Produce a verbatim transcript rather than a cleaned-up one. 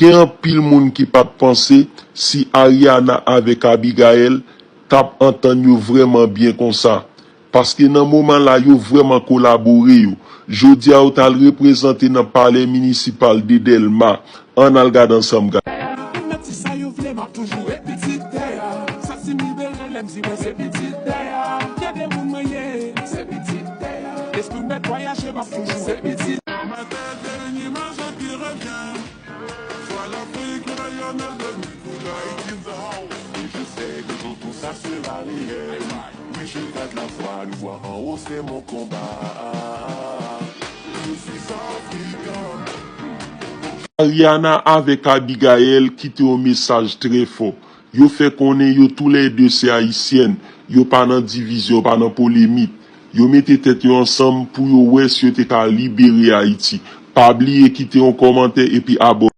Gen anpil moun ki pa t panse si Ariana avèk Abigaël t ap antann yo vrèman byen konsa. Paske nan moman la, yo vrèman kolabore yo. Jodi a, yo t al reprezante nan palè minisipal de Dèlma. Ann al gade ansanm, guys. Mèt si sa yo vle, m ap toujou ret pitit tè a. Sa si m libere, lè m di mwen se pitit tè a. Gade moun mwen ye, se pitit tè a. Lespri m mèt vwayaje, m ap toujou se pitit. Maten, dènye manje ki revyen. Soit l'Afrique, le rayonnage de Nicolas. Haïti in the house. Et je sais que dans tout ça, c'est la réelle. Oui, je garde la foi, le voir en haut, c'est mon combat. Je suis africain. Ariana avèk Abigaël kite yon mesaj trè fò. Yo fè konnen yo toulède se ayisyèn. Yo pa nan divizyon, yo pa nan polemik. Yo mete tèt yo ansanm pou yo wè si yo te ka libere Ayiti. Pa bliye kite yon kòmantè epi abòne.